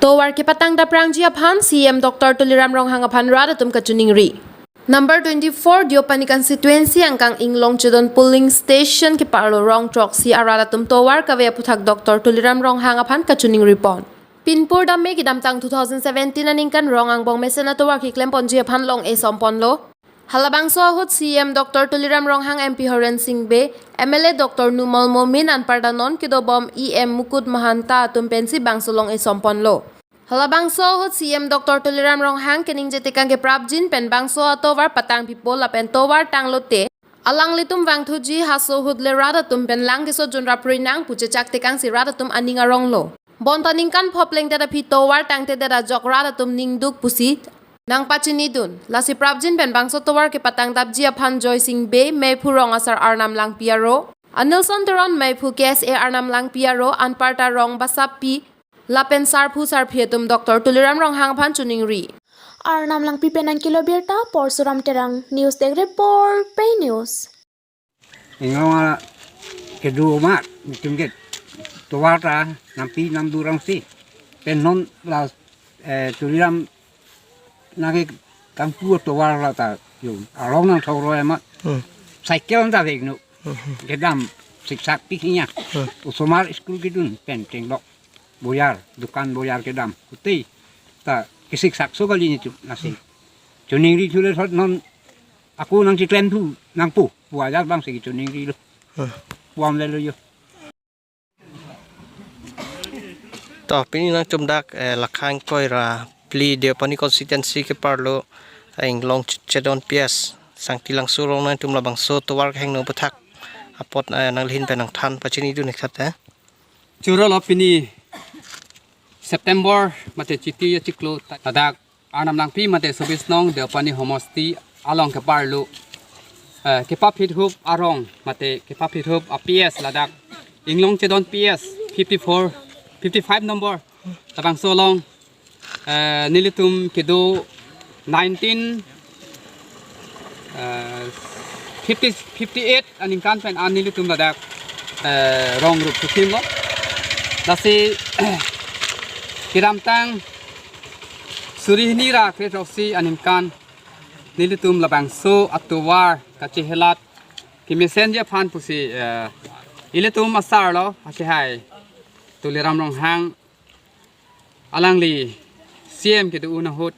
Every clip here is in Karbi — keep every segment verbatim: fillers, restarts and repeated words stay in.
Tovar kepatang daprangji aphan C E M Doctor Tuliram Ronghang aphan rat atum kachiningri. Number twenty-four Deopani constituency angkang Inglongchedon polling station keparlo rong throksi arat atum tovar kave aputhak Doctor Tuliram Ronghang aphan kachiningri pon. Pinpur dam me kedamtang two thousand seventeen aningkan rong angbong mesen atovar keklem ponji aphan long-e som ponlo. Halabangso ahut C E M Doctor Tuliram Ronghang, M P Horen Sing Bey, M L A Doctor Numal Momin anparta non kedobom E M Mukut Mahanta atum pensi bangso long-e som ponlo. Halabangso ahut C E M Doctor Tuliram Ronghang keningje tekang keprapjin pen bangso atovar patang pipo lapen tovar tanglote alanglitum vangthuji haso ahut le rat atum pen lang keso junrap prinang pu chechak tekangsi rat atum aning aronglo. Bonta ningkan pho plengdet aphi tovar tangtedet ajok rat atum ningduk pusi nangpachinidun. Lasi prapjin pen bangso tovar kepatang dapji aphan Joy Sing Bey, Meiphu Rong Asar Arnam Langpi aro, Anilson Teron, Meiphu K S A Arnam Langpi aro, anparta rong basapi lapen sarphu sarpi atum Doctor Tuliram Ronghang aphan chiningri. Arnam Langpi pen nangkelo birta, Porsuram Terang, News Desk Report, Pei News. Inglong a kedo amat, nelitum ke tovar ta nampi namdu rongsi. Pen non la, eh, Tuliram nangkekangpu tovar la ta yo. Arong nangthoroi amat. Hmm. Cycle ta vekno. Hmm. Kedam siksak piknya. Hmm. Osomar school kedun pen tenglok boyar, dukan boyar kedam. Kuti ta kesiksak so kali nelitum nasi. Chiningri thule thot non ako nangchiklemthu nangpo pu ajat bangsi chiningrilo. Hmm. Puam lelo yo. To pini nangtum dak, eh, lakhang koi ra phli Deopani constituency keparlo, eh, Inglongchedon P S Sangti Langso arong nangtum labangso tovar kehingno aputhak apot, eh, nanglehin pen nangthan pachinidun ik tha, eh. Churolo pini September mate Chiti achiklo ta-, ladak Arnam Langpi mate Subis Nong Deopani homosti along keparlo, eh, kepaphithup arong mate kepaphithup a P S ladak Inglongchedon P S fifty-four, fifty-five number labangso along, eh, nelitum kedo nineteen, eh, fifty, fifty-eight aningkan pen an nelitum ladak, eh, rong rup sukim lo. Lasi kedamtang suri hini ra kre throksi aningkan nelitum labangso atovar kachehelat kemesenji aphan pusi, eh, ilitum asarlo, asehai Tuliram Ronghang alangli C M kedo-un ahut,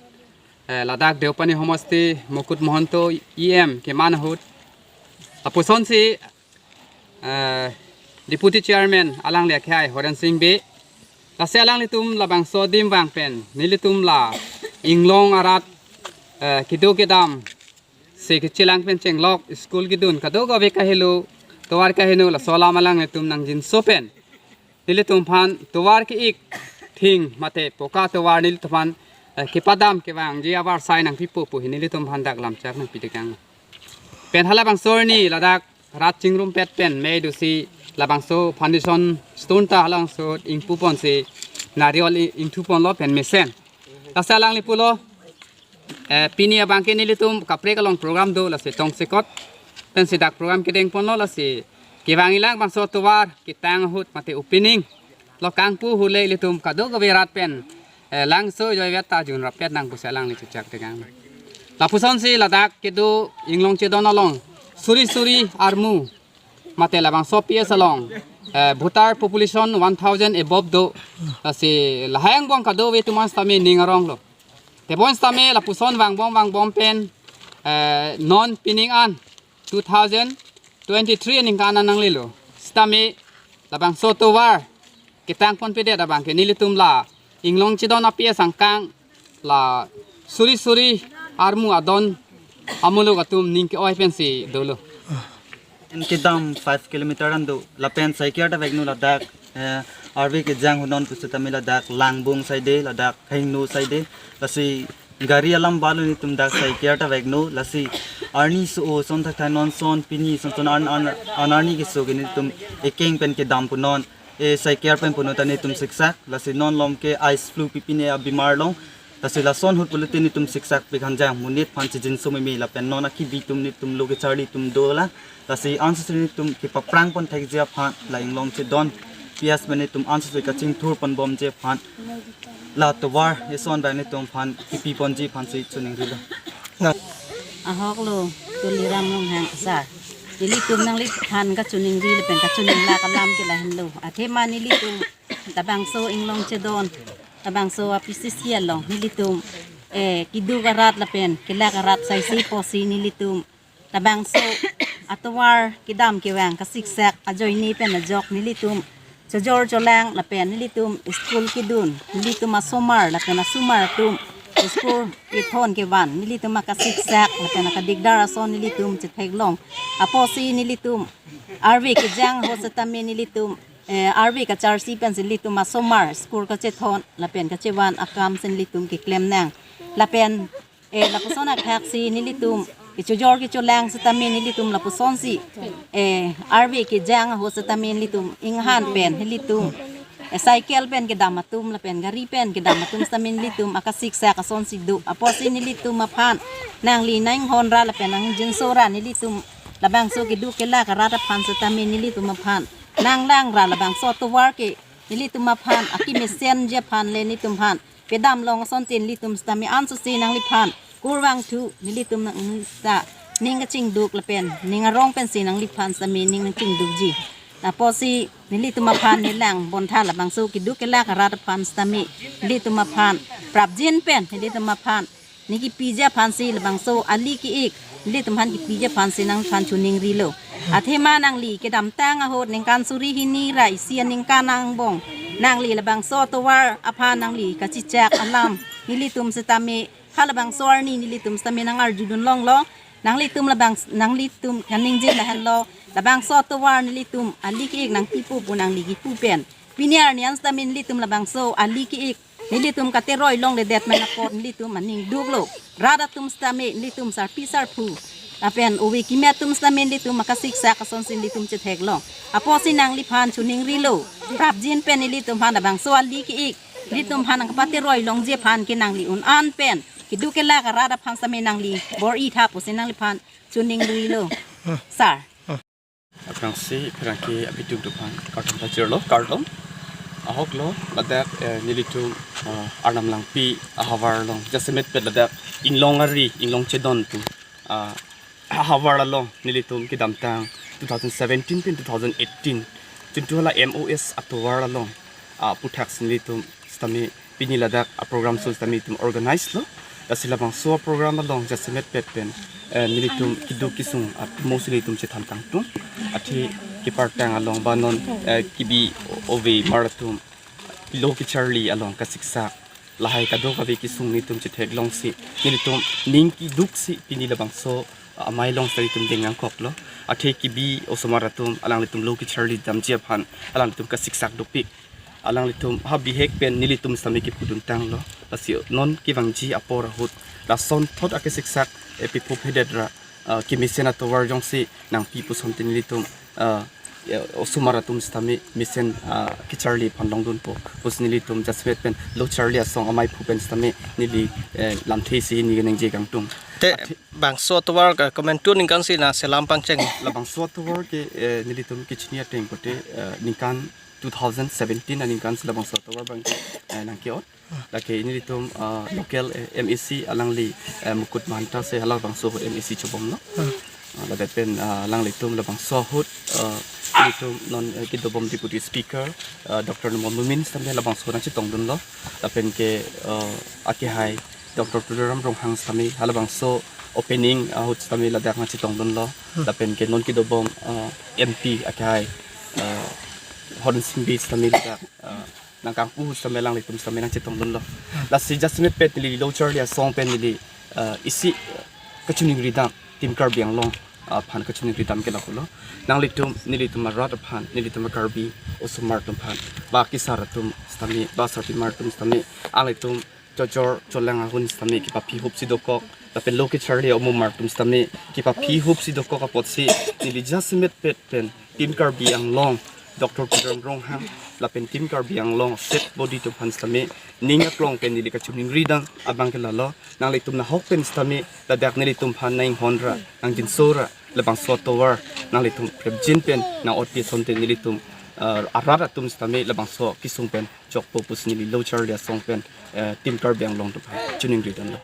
eh, ladak Deopani homosti Mukut Mahanta E M keman ahut, lapusonsi, eh, Deputy Chairman alangli akhai Horen Sing Bey. Lasi alanglitum labangso adim vang pen nelitum la Inglong arat, eh, kedo kedam si kechelang pen chenglok, school kedun kadokave kahelo, tovar kaheno, laso alam alanglitum nangjinso pen nelitum aphan tovar ke-ik thing mate poka tovar nelitum aphan, eh, kepadam kevangji avarsai nangpipo pu hi nelitum aphan dak lamchak nangpi tekang. Pen halabangso arni ladak rat chingrumpet pen mei dosi labangso foundation stone ta halabangso ingpu ponsi nariol i-, ingthu ponlo pen mesen. Lasi alangli pulo, eh, pini abangke nelitum kaprek along program do, lasi tongsekot pensi dak program kedeng ponlo, lasi kevang ilang bangso tovar ketang ahut mate opening lo kangpu ahut le ilitum kadokave rat pen, eh, langso joivet ta junrap pet nang pusi alangli chechak tekang. Lapusonsi ladak kedo Inglongchedon along suri suri armu mate labangso P S along, eh, voter population one thousand above do. Lasi lahai angbong kadokave atum an sitame ning aronglo. Tebon sitame lapuson vangbom vangbom pen, eh, non pining an two thousand twenty-three aningkan an nanglelo. Sitame labangso tovar ketang ponpedet abangke nelitum la Inglongchedon a P S angkang la suri suri armu adon amuluk atum ning ke-oi pensi dolo. Pen kedam five kilometer an do, lapen saikia ta vekno ladak, eh, arve kejang ahut non pusitame ladak Langbung side, ladak Hengno side, lasi gari alam balu nelitum dak saikia ta vekno, lasi arni so-o son thakthak non son pini son son an, an, an arni keso ke nelitum ekeng pen kedam pu non, eh, saikia pen pu non ta nelitum siksak, lasi non malom ke ice flu pipine abimar long, lasi lason ahut pulote nelitum siksak pikhanjang, monit aphan chijinso meme lapen non akibi atum nelitum lo kecharli atum dolang. Lasi ansose nelitum kepaprang pon thekji aphan la Inglongchedon P S pen netum ansose kachingthur ponbomji aphan, la tovar eson pen netum aphan kipi ponji aphansi choningrilo. Ahok lo, Tuliram Ronghang sir. Nelitum nangliphan kachoningri lapen kachoningri alam ke lahenlo. Athema nelitum labangso inglong chedon, labangso a P C C along nelitum, eh, keduk arat lapen kelak arat saisi apotsi nelitum labangso atovar kedam kevang kasiksak ajoine pen ajok nelitum chojor cholang lapen nelitum school kedun, nelitum asomar lapen asomar atum school kethon kevan, nelitum akasiksak lapen akadikdar ason nelitum chetheklong. Apotsi nelitum arve kejang ahut setame nelitum, eh, arve kacharsi pensi nelitum asomar school kachethon lapen kachevan akamsi nelitum keklem nang. Lapen, eh, lapuson athaksi nelitum kechojor kecholang setame nelitum lapusonsi, eh, arve kejang ahut setame nelitum inghan pen nelitum, eh, cycle pen kedam atum lapen gari pen kedam atum setame nelitum akasiksak asonsi do. Apotsi nelitum aphan nangli nanghonra lapen nangjinso ra, nelitum labangso keduk kelak arat aphan setame nelitum aphan nanglangra, labangso atovar ke nelitum aphan akimesenji aphan le nelitum aphan pedam long asontin nelitum setame ansose nangliphan kurvangthu, nelitum nang sa ning kachingduk lapen ning arong pensi nangliphan setame ning kachingdukji. Apotsi nelitum aphan nelang bontha labangso keduk kelak arat aphan setame nelitum aphan prapjin pen nelitum aphan ning kipiji aphansi labangso ali ke-ik nelitum aphan kipiji aphansi nangphan choningrilo. Athema nangli kedamtang ahut ningkan suri hini ra isi aningkan angbong nangli labangso atovar aphan nangli kachechak alam nelitum setame halabangso arni nelitum setame nangarjudun longlo. Nanglitum labang, nanglitum kaningje lahenlo, labangso atovar nelitum ali ke-ik nangpipo pu nangli kipu pen pini arni an setame nelitum labangso ali ke-ik nelitum kateroi longledet pen apot nelitum aning duklo. Rat atum setame nelitum sarpi sarpo lapen ove keme atum setame nelitum akasiksak asonsi nelitum chetheklong. Apotsi nangliphan choningrilo, prapjin pen nelitum aphan labangso ali ke-ik nelitum aphan nangkapateroi longji aphan ke nangli un-an pen keduk kelak arat aphan setame nangli bor-itha pusi nangliphan choningrilo, sir. Aphrangsi pherangke abituk atum aphan kardom pajirlo, kardom. Ahok lo ladak, eh, nelitum, eh, Arnam Langpi ahavar along jasemet pet ladak inglong ari, inglong chedon atum, ah, ahavar along nelitum kedamtang two thousand seventeen pen two thousand eighteen chuntu hala M O S atovar along, ah, aputhaksi nelitum setame pini ladak a-program so setame itum organize lo. Lasi labangso a-program along jasemet pet pen, eh, nelitum keduk kesung atmosi nelitum chethan kangtung. Athe kepartang along ba non, eh, kebi o-, ove mar atum lo kecharli along kasiksak lahai kadokave kesung nelitum chetheklongsi nelitum ning keduksi pini labangso amei along setame itum deng nangkoklo. Athe kebi osomar atum alanglitum lo kecharli damji aphan alanglitum kasiksak dopik. Alanglitum ha bihek pen nelitum setame kipudun tanglo. Lasi non kevangji apor ahut lasonthot akesiksak, eh, piphup hedet ra, ah, kemesen atovar jongsi nangpi puson tin nelitum, ah, ya, osomar atum setame mesen, ah, kecharli aphan longdunpo pusi nelitum jasemet pen lo charli asong amei aphu pen setame neli, eh, lamthe isi neli kaningje kangtung. Te athe bangso atovar ke komantu ningkansi nangselam pangcheng? Labangso atovar ke, eh, nelitum kechini ateng pote, eh, ningkan two thousand seventeen aningkansi labangso atovar abang ke, eh, nangke-ot. Lake nelitum, ah, local, eh, M A C alangli, eh, Mukut Mahanta si halabangso M A C chobomlo. Ah, ladak pen, ah, alanglitum labangso ahut, ah, nelitum non, eh, kedobom Deputy Speaker, ah, Doctor Numal Momin setame labangso nangchetongdunlo. Lapen ke, ah, akehai Doctor Tuliram Ronghang setame halabangso opening ahut setame ladak nangchetongdunlo. Lapen ke non kedobom, ah, M P akehai, ah, Horen Sing Bey setame ladak, ah, nangkangpu ahut setame alanglitum setame nangchetongdunlo. Lasi jasemet pet neli lo charli asong pen neli, ah, isi, ah, kachiningri dam Team Karbi Anglong, ah, aphan kachiningri dam ke lapulo. Nanglitum, nelitum arat aphan, nelitum Karbi osomar atum aphan, ba kesar atum setame, ba sarpimar atum setame, alanglitum chojor cholang ahun setame kepaphi hupsi dokok, lapen lo kecharli omomar atum setame kepaphi hupsi dokok apotsi neli jasemet pet pen Team Karbi Anglong, Doctor Tuliram Ronghang lapen Team Karbi Anglong set body atum aphan setame ning aklong pen neli kachiningri dam abang ke lalo, nanglitum nahok pen setame ladak nelitum aphan nanghonra, nangjinso ra, labangso atovar nanglitum prapjin pen nang-otpi asonte nelitum uh, arat atum sitame labangso kesung pen chokpo pusi neli Lo Charli Asong pen, uh, Team Karbi Anglong atum aphan choningri dunlo.